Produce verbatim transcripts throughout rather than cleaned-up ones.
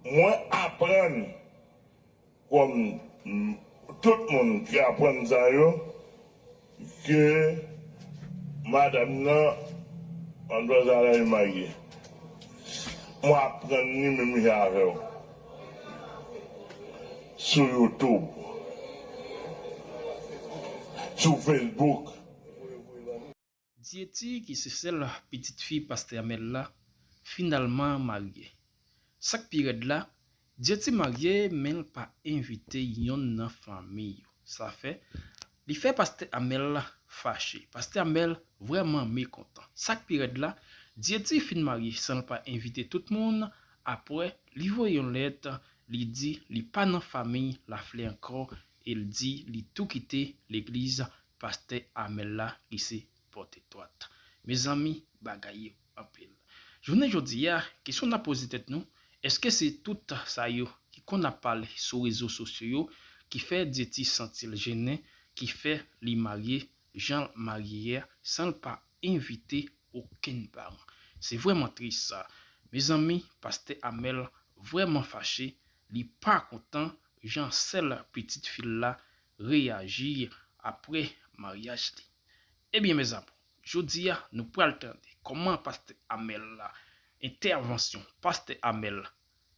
Mwen aprann, kòm, mm, tout moun ki aprann sa yo, ke madanm nan, Mademoiselle Alain, marye. Mwen aprann li menm jan avè w. Sou YouTube. Sou Facebook. Dieuty, ki se sèl pitit fi pastè Amel la, finalman marye. Sa k pi rèd la, Dieuty marye, men l pa envite yonn nan fanmi yo. Sa fè, li fè pastè Amel fache. Pastè Amel vrèman mekontan. Sa k pi rèd la, Dieuty fin marye san l pa envite tout moun. Apre, li voye yon lèt, li di li pa nan fanmi Laflè ankò e l di li tou kite legliz pastè Amel la ki se Pòt Etwat. Mezanmi, bagay yo anpil. Jounen jodi a, kesyon n ap poze tèt nou, èske se tout sa yo ki konn ap pale sou rezo sosyo yo ki fè Dieuty santi l jennen, ki fè li marye jan l marye a, san l pa envite okenn paran? Se vrèman tris sa. Mezanmi, pastè Amel vrèman fache, li pa kontan jan sèl pitit fi l la reyaji apre maryaj li. Ebyen mezanmi, jodi a nou pral tande kòman pastè Amel la, entèvansyon pastè Amel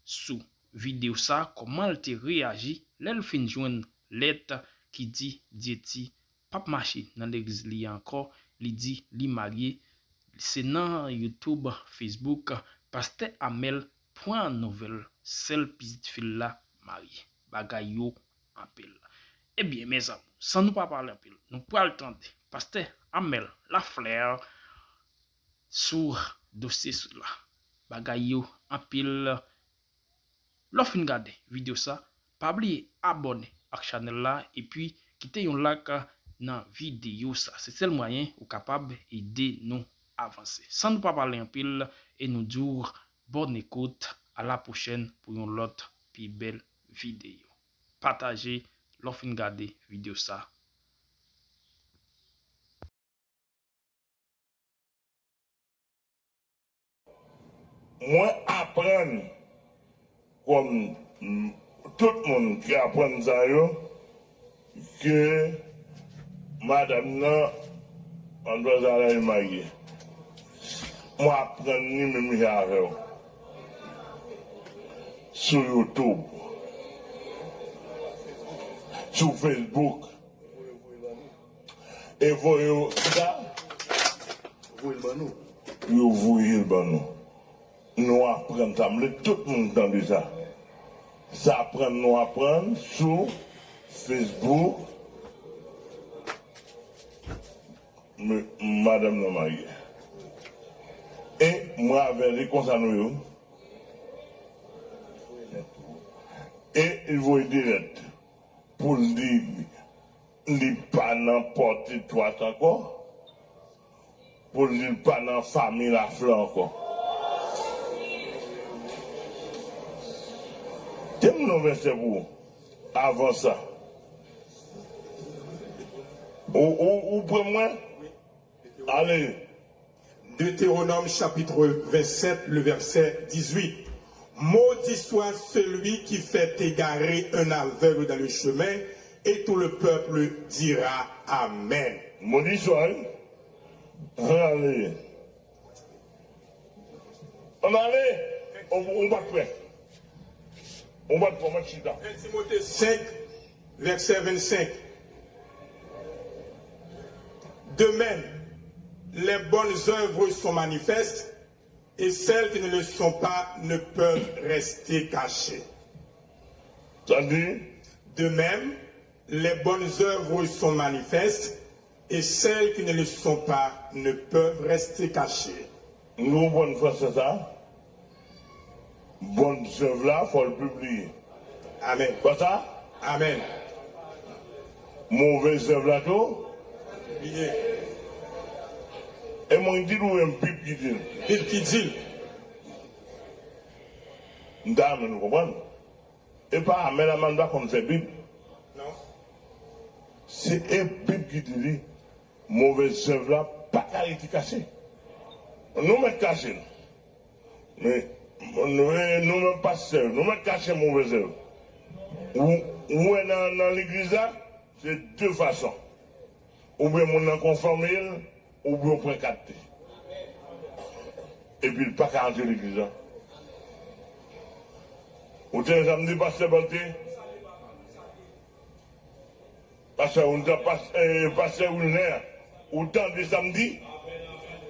sou videyo sa, kòman l te reyaji lè l fin jwenn lèt ki di Dieuty p ap mache nan legliz li a ankò, li di li marye, se nan YouTube, Facebook, pastè Amel pran nouvèl sèl pitit fi l la marye. Bagay yo anpil. Ebyen mezanmi, san nou pa pale anpil, nou pral tande pastè Amel Laflè sou dosye sila. Bagay yo anpil. Lè w fin gade videyo sa, pa bliye abòne ak chanèl la epi kite yon like nan videyo sa. Se sèl mwayen ou kapab ede nou avanse. San nou pa pale anpil, e nou di w bòn ekout, a la pwochèn pou yon lòt pi bèl videyo. Pataje lè w fin gade videyo sa. Mwen aprann, kòm, mm, tout moun ki aprann sa yo, ke madanm nan, Mademoiselle Alain, marye. Mwen aprann li menm jan avè w. Sou YouTube. Sou Facebook. E voye yo, kisa? Voye l ban nou. Yo voye l ban nou. Nou aprann sa. M vle tout moun tande sa. Sa aprann nou aprann sou Facebook. M-, madanm nan marye. E mwen avè li konsa nou ye. E li voye de lèt pou l di li pa nan Pòt Etwat ankò, pou l di l pa nan fanmi Laflè ankò. Te m non vèsè pou ou avan sa. Ou, ou, ou pran mwen? Ale. Deutéronome chapitre vingt-sept, le verset dix-huit. Maudit soit celui qui fait égarer un aveugle dans le chemin, et tout le peuple dira Amen. Modi swa wi. Ann ale. Ann ale. Ou, ou pa t prè. Ou pa t prè, ou mèt chita. Un Timothée cinq, verset vingt-cinq. De même, les bonnes œuvres sont manifestes, et celles qui ne le sont pas ne peuvent rester cachées. Sa di, De même, les bonnes œuvres sont manifestes, et celles qui ne le sont pas ne peuvent rester cachées. Nou konprann fransè sa? Bòn zèv la, fò l pibliye. Amen. Pa sa? Amen. Move zèv la tou? Pibliye. E mwen di l ou menm Bib ki di l. Bib ki di l. M ta renmen nou konprann. E pa Amel Amel pa konn fè Bib. Non. Se e Bib ki di li, move zèv la pa ka rete kache. Nou mèt kache l. Men, Nou, nou menm pastè, nou mèt kache move zèv. Ou, ou wè nan, nan legliz la, se de fason. Oubyen moun nan konfòme l, oubyen w pran kat li. Epi l pa ka antre legliz la. Ou tande sa m di, pastè Balte? Pastè, ou tande, pas-, eh, pastè Wilner, ou tande sa m di?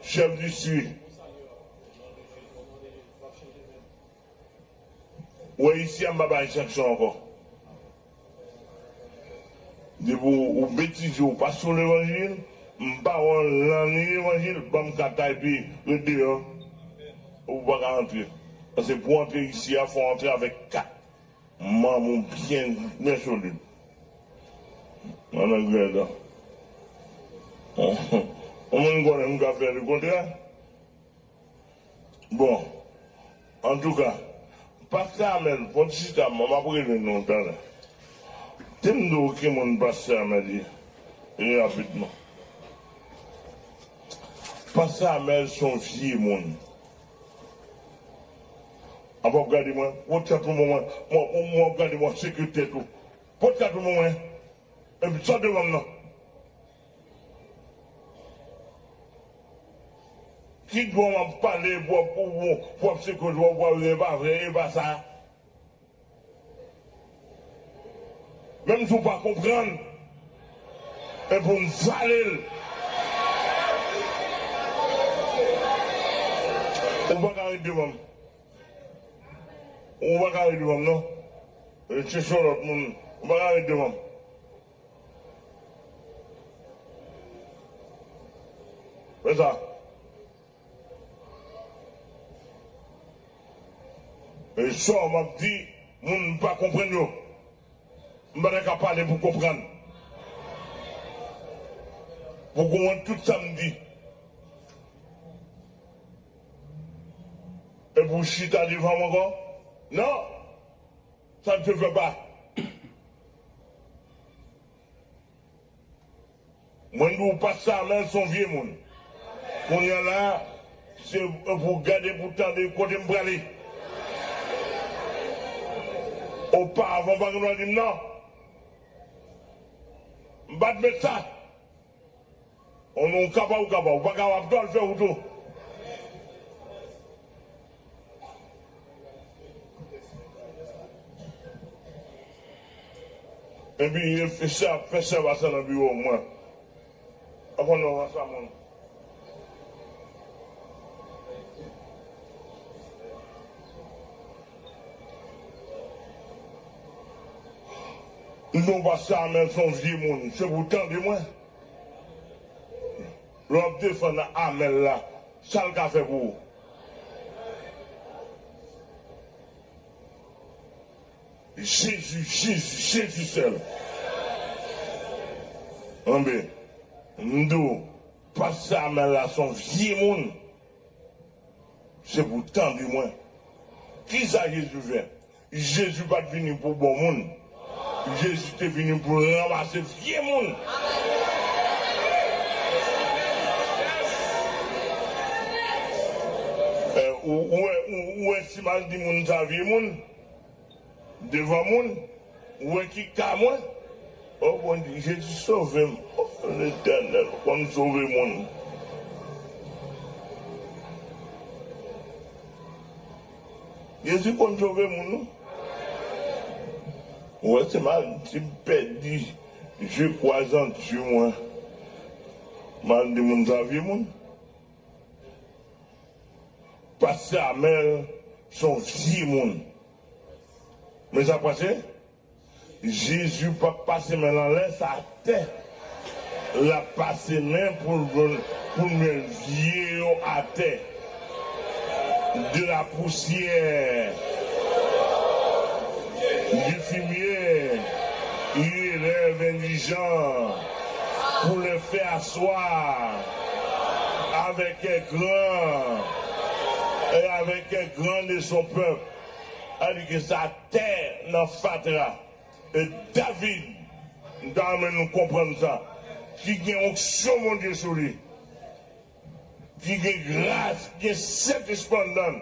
Chèf distri. Ou wè isi a, m pa bay sanksyon ankò. Depi w, ou betize, ou pa sou levanjil, m pa wè w nan ni levanjil, ban m kat la epi ret deyò. Ou pa ka antre. Paske pou antre isi a, fò w antre avèk kat. Manm ou byen, byen solid. Mwen nan grèd la. Ou moun konnen m ka fè lekontrè. Bon, antouka, pastè Amèl, fò n chita, m ap rele nou talè. Te m di w ki moun pastè Amèl ye, e rapidman. Pastè Amèl se yon vye moun. An, w ap gade mwen, w ap gade mwen, w ap gade mwen, sekretè tou. Pot kat ou mwen. Epi sot devan m nan. Ki dwa w ap pale pou, pou, pou, pou w ap sekwe, pou w ap, pou w ap, e pa vre, e pa sa. Menm si w pa konprann, e pou m vale l. Ou pa ka ret devan m. Ou pa ka ret devan m, non. Chèche yon lòt moun. Ou pa ka ret devan m. Fè sa. E sa m ap di, moun pa konprann yo. M pa ta ka pale pou konprann. Pou konprann tout sa m di. E pou chita devan m ankò? Non. Ça ne se fait pas. Mwen di w, pastè Amèl se yon vye moun. Kounye a la, se pou gade, pou tande kote m prale. Oparavan, w pa gen dwa di m non. M pa t met sa. Ou non, ou kapab, ou kapab. Ou pa kapab, dòl fè ou tou. Epi, e fè sa, fè sa pase nan biwo mwen. Avan nou wè sa moun. Non, pastè Amèl se yon vye moun. Se pou tande mwen. Lè w ap defann Amèl la, sa l ka fè pou ou? Jezi, Jezi, Jezi sèl. Anben, m di w, pastè Amèl la se yon vye moun. Se pou tande mwen. Kisa Jezi fè? Jezi pa t vini pou bon moun. Jezi te vini pou ranmase vye moun. Eh, ou, ou wè, ou, ou wè si m al di moun sa vye moun devan moun, ou wè ki ka mwen? O Bondye, Jezi sove m. O Letènèl, ou konn sove moun. Jezi konn sove moun, wi. Ou wè, se mal, si m pèdi, je crois en Dieu, mwen. M al di moun sa vye moun. Pastè Amèl se yon vye moun. Men sa k pase? Jezi p ap pase men l anlè, sa atè l ap pase men pou l, pou l met vye yo atè. De la poussière, du fumier, il élève indigent pour les faire asseoir avec un grand, et avec un grand de son peuple. Sa vle di ke sa atè nan fatra. E David, m ta renmen nou konprann sa, ki gen onksyon Bondye sou li, ki gen gras, ki gen Sentespri anndan l,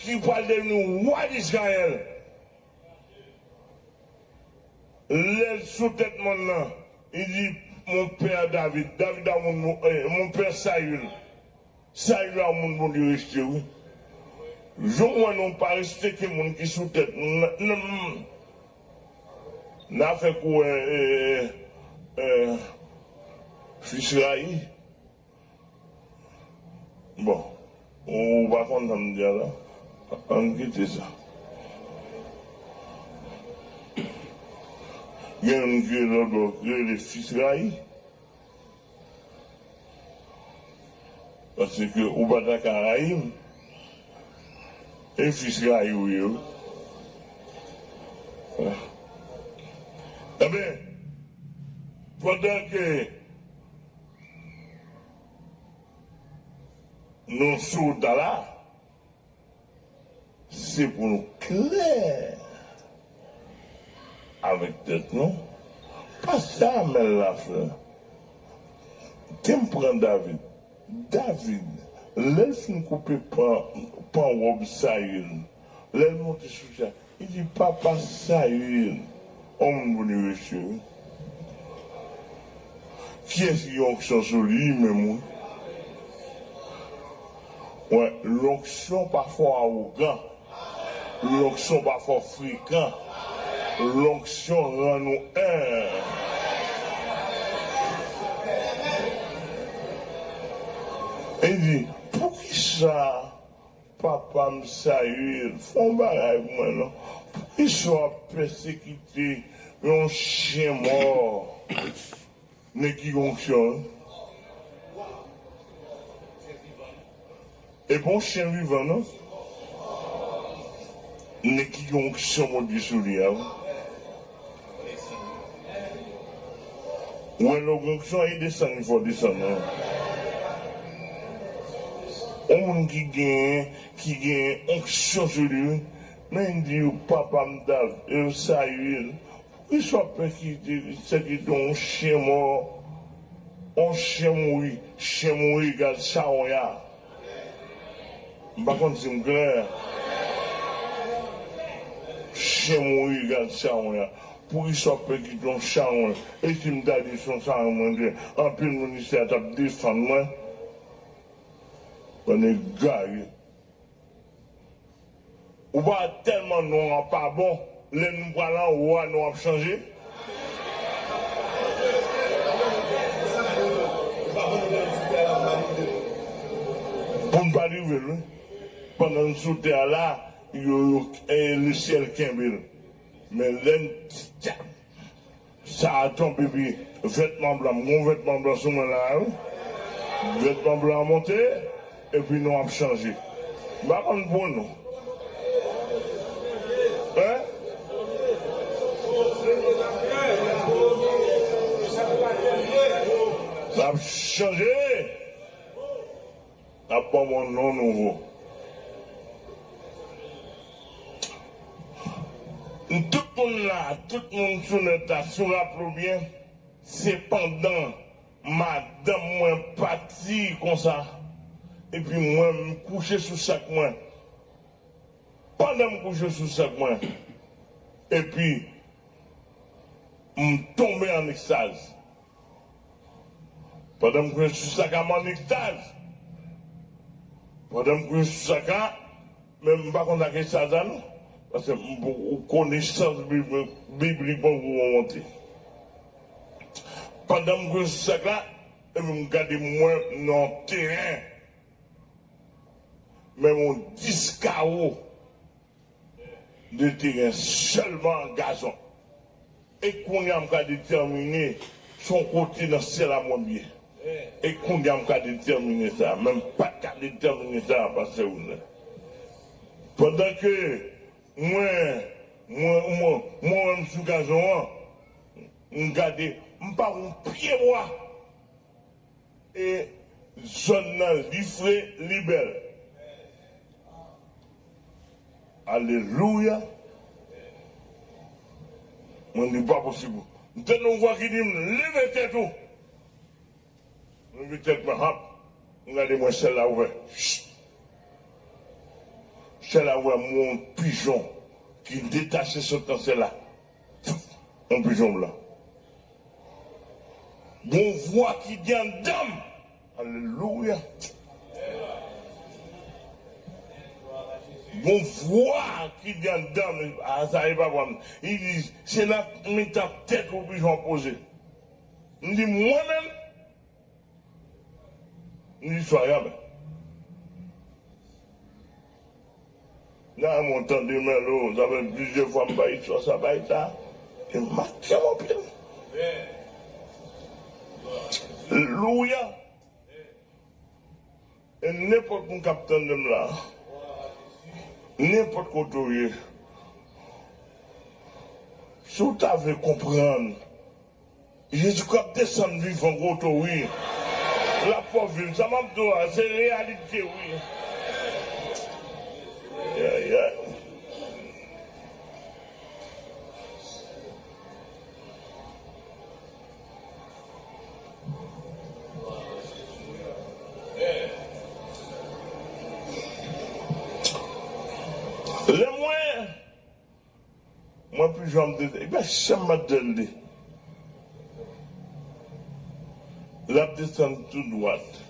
ki pral devni wa Izrayèl. Lè l sou tèt mòn nan, li di, Mon père David, David a moun, eh, mon père Saül. Saül a moun Bondye rejte, wi. Jan w wè nou pa respekte moun ki sou tèt nou, nan, nan, nan afè kou, eh, eh, eh, fis rayi. Bon, ou pa konn sa m di a la? Ann kite sa. Gen moun ki lòt bò ki rele fis rayi. Paske ou pa ta ka rayi m. E fis rayi ou ye, wi. Ebyen, pandan ke nou sou wout la, se pou nou klè avèk tèt nou. Pa sa, Mèl Laflè. Te m pran David. David, lè l fin koupe pan, pan wòb Sayil, lè l monte sou chè, li di, Papa Sayil, yon moun pou li rejte, wi. Kiyès ki gen onksyon sou li? Li menm, wi. Wè, lonksyon pa fè w awogan. Lonksyon pa fè w frekan. Lonksyon rann ou enb. Li di, Poukisa papa m Sayil, fè yon bagay pou mwen non? Poukisa w ap pèsekite yon chen mò? Nèg ki gen onksyon, wi. E pa yon chen vivan, non. Nèg ki gen onksyon Bondye sou li a, wi. Ou wè lè w gen onksyon, e desann, li fè w desann, non. Yon moun ki gen, ki gen onksyon sou li, wi. Men li di, Papa m David, e Sayil, Poukisa w ap pèsekite, pèsekite yon chen mò, yon chen mouri, chen mouri egal chawony a? M pa konn si m klè. Chen mouri egal chawony a. Poukisa w ap pèsekite yon chawony? E si m ta di se yon chawony mwen gen, anpil moun isi a t ap defann mwen. Bann egare. Ou pa wè tèlman non an pa bon, lè nou pral anwo a, non ap chanje? Pou n pa rive l, wi. Pandan n sou tè a la, yo, yo, e, lesyèl kenbe l. Men lè n Sa a tonbe, epi vètman blan, m gen yon vètman blan sou mwen la, wi. Vètman blan an monte, epi non ap chanje. M pa konn pou nou. Hein? N ap chanje. N ap ban mwen yon non nouvo. Tout moun la, tout moun sou nèt la, si w raple w byen, se pandan madanm mwen pati konsa, epi mwen, m kouche sou sak mwen. Pandan m kouche sou sak mwen, epi m tonbe an ekstaz. Pandan m kouche sou sak la, m an ekstaz. Pandan m kouche sou sak la, men m pa konn sa k ekstaz la non. Paske m, ou konesans biblik, biblik mwen pou mwen monte. Pandan m kouche sou sak la, epi m gade m wè m nan yon teren. Men m yon dis kawo de teren sèlman gazon. E kounye a m ka detèmine se yon kote nan syèl la mwen ye. E kounye a m ka detèmine sa. Men m pa t ka detèmine sa, pastè Wilner. Pandan ke mwen, mwen, mwen, mwen menm sou gazon an, m gade, m pa wè yon pye bwa. E zòn nan, li fre, li bèl. Alelouya. Mwen di, pa posib. M tande yon vwa ki di m, leve tèt ou. M leve tèt mwen, hop. M gade mwen, syèl la ouvè. Chit. Syèl la ouvè, m wè yon pijon ki detache sot nan syèl la. Yon pijon blan. Gon vwa ki di anndan m. Alelouya. Gon vwa ki di anndan m. A, sa e pa vwa m. Li di, se nan mitan tèt ou pijon an poze. M di, mwen menm? Ni swa ya men. Nan mwen tande men lo, sa fè plizyè fwa m bay istwa sa bay sa. E m ap fè m anpil. Louya. E nenpòt moun k ap tande m la, nenpòt kote w ye, si w ta vle konprann, Jezi Kris ap desann vivan kote w, wi. L ap fè w viv. Sa m ap di w a, se reyalite, wi. Ayayay. Lè mwen Mwen pi janm de, ebyen, chanm madanm li. L ap desann tou dwat.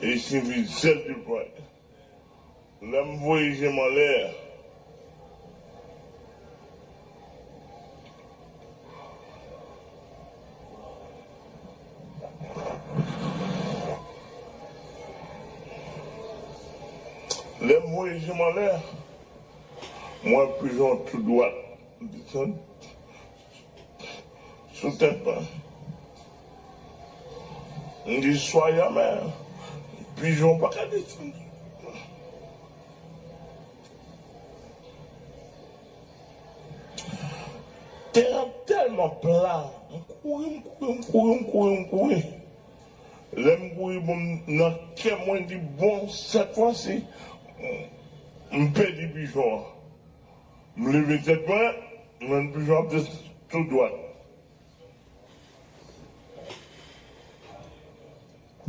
E si vizèl de pwen. Lè m voye je m anlè, Lè m voye je m anlè, m wè pijon tou dwat desann sou tèt mwen. M di, swa ya men, pijon pa ka desann. Tè an tèlman pla, m kouri, m kouri, m kouri, m kouri, m kouri. Lè m kouri, bon, m nan kè mwen di, bon, sèt fwa si, m pèdi pijon an. M leve tèt mwen, m wè pijon ap desann tou dwat.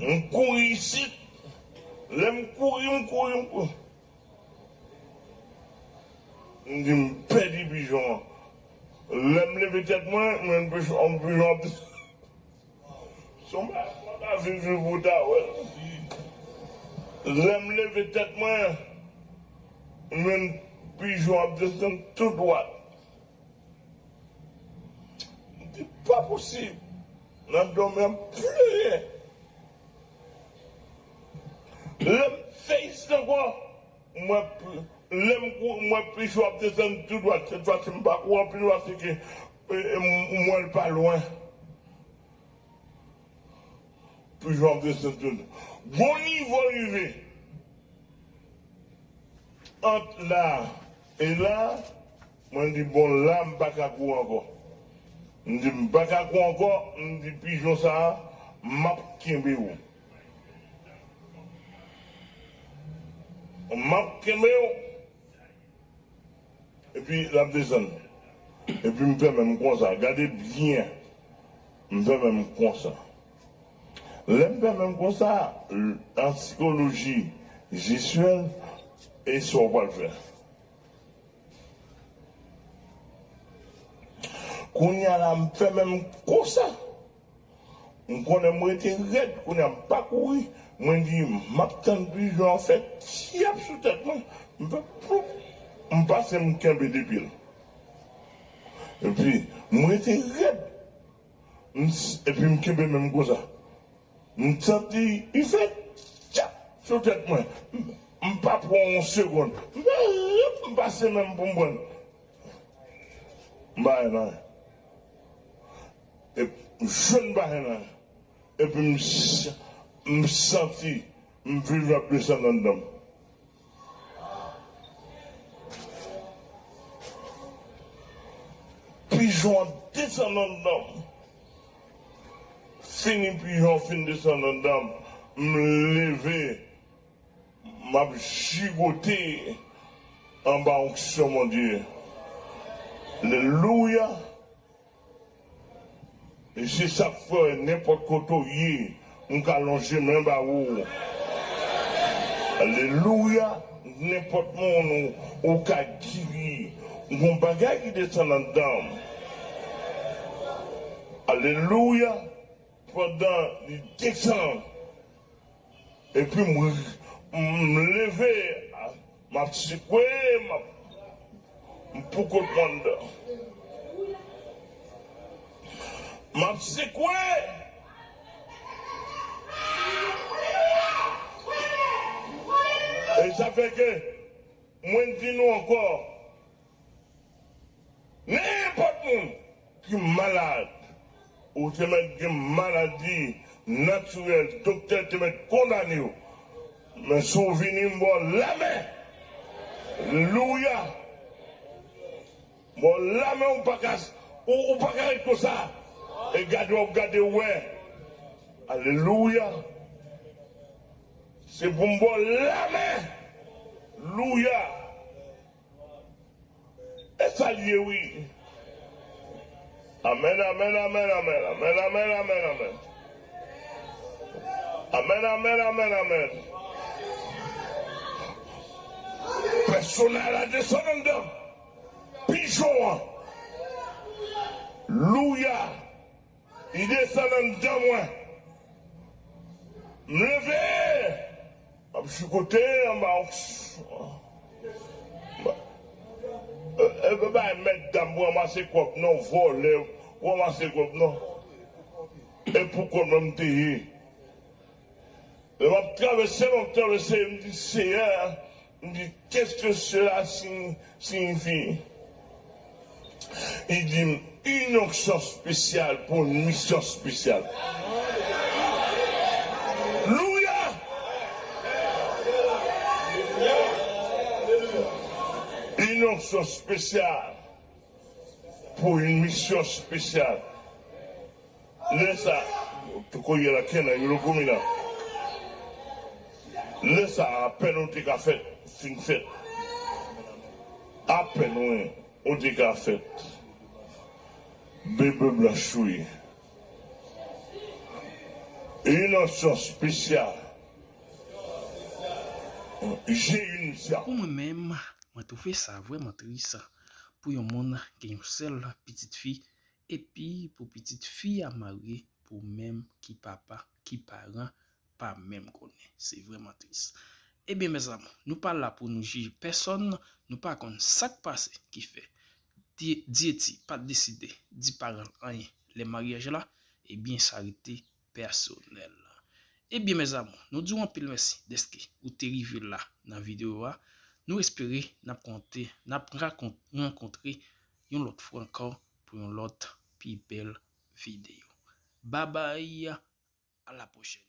M kouri isit. Lè m kouri, m kouri, m kouri. M di m pèdi pijon an. Lè m leve tèt mwen, m wè yon pijon, yon pijon ap, se yon bagay mwen pa viv pou ta wè l. Lè m leve tèt mwen, m wè yon pijon ap desann tou dwat. M di, pa posib. Nan dòmi an, m plere. Lè m fè isit ankò, m wè, lè m kou-, m wè pijon ap desann tou dwat. Sèt fwa si, m pa kouri anpil paske, e, e, m, m wè l pa lwen. Pijon ap desann tou. Gon nivo rive. Ant la e la, mwen di, bon, la, m pa ka kouri ankò. M di, m pa ka kouri ankò, m di, pijon sa a, m ap kenbe w. M ap kenbe w. Epi l ap desann. Epi m fèmen m konsa. Gade byen. M fèmen m konsa. Lè m fèmen m konsa, an sikoloji jezyèn, e sa w pral fè. Kounye a la, m fèmen m konsa. M konnen m rete rèd, kounye a m pa kouri. Mwen di, m ap tann pijon an fè tyap sou tèt mwen. M fè ploup. M pase, m kenbe de pye l. Epi, m rete rèd. M s-, epi m kenbe men m konsa. M santi li fè tyap sou tèt mwen. M, m pa pran yon segonn. M fè rip, m pase men m pou m pran l. M pa wè anyen. E m jwenn bagay la. Epi m s-, m santi m viv ap desann anndan m. Pijon an desann anndan m. Fini pijon an fin desann anndan m, m leve. M ap jigote anba onksyon Bondye. Alelouya. E se sa k fè, nenpòt kote w ye, m ka lonje men ba ou. Alelouya. Nenpòt moun ou, ou ka geri. Gon bagay ki desann anndan m. Alelouya. Pandan li desann, epi m, m leve, m ap sekwe, m ap, m pou kont mwen anndan. M ap sekwe. E sa fè ke mwen di nou ankò, nenpòt moun ki malad, ou te mèt gen maladi natirèl, doktè te mèt kondane w. Men si w vini, m ba w lamen. Alelouya. M ba w lamen, ou pa ka, ou, ou pa ka ret konsa. E gade w ap gade w wè. Alelouya. Se pou m ba w lamen. Louya. E sa l ye, wi. Amèn, amèn, amèn, amèn, amèn, amèn, amèn, amèn. Amèn, amèn, amèn, amèn. Pèsonèl la desann anndan. Pijon an. Louya. Li desann anndan mwen. M leve. M ap chikote anba yon. E, e, pa bay mèt dam pou ranmase kòb non, vòlè, pou ranmase kòb non. E pou kòb mwen m te ye. Lè m ap travèse, m ap travèse, m di, Seyè, m di, qu'est-ce que cela sign-, signifie? Li di m, une onction spéciale pour une mission spéciale. Louya! Une onction spéciale pour une mission spéciale. Lè sa, kounye la, kenn nan yo, kounye la. Lè sa, apèn ou te ka fèt, fin fèt. Apèn, wi, ou te ka fèt. Bebe blanch, wi. Une onction spéciale. J'ai une mission. Pou mwen menm, mwen twouve sa vrèman tris pou yon moun gen yon sèl pitit fi, epi pou pitit fi a marye pou menm ki papa, ki paran, pa menm konnen. Se vrèman tris. Ebyen, mezanmi, nou pa la pou nou jije pèsonn, nou pa konn sa k pase ki fè Dye, Dyeti pa t deside di paran l anyen lè maryaj la, ebyen, sa rete pèsonèl. Ebyen, mezanmi, nou di w anpil mèsi dèske ou te rive la nan videyo a. Nou espere n ap konte, n ap rakon-, rankontre yon lòt fwa ankò pou yon lòt pi bèl videyo. Babay, a la pwochèn.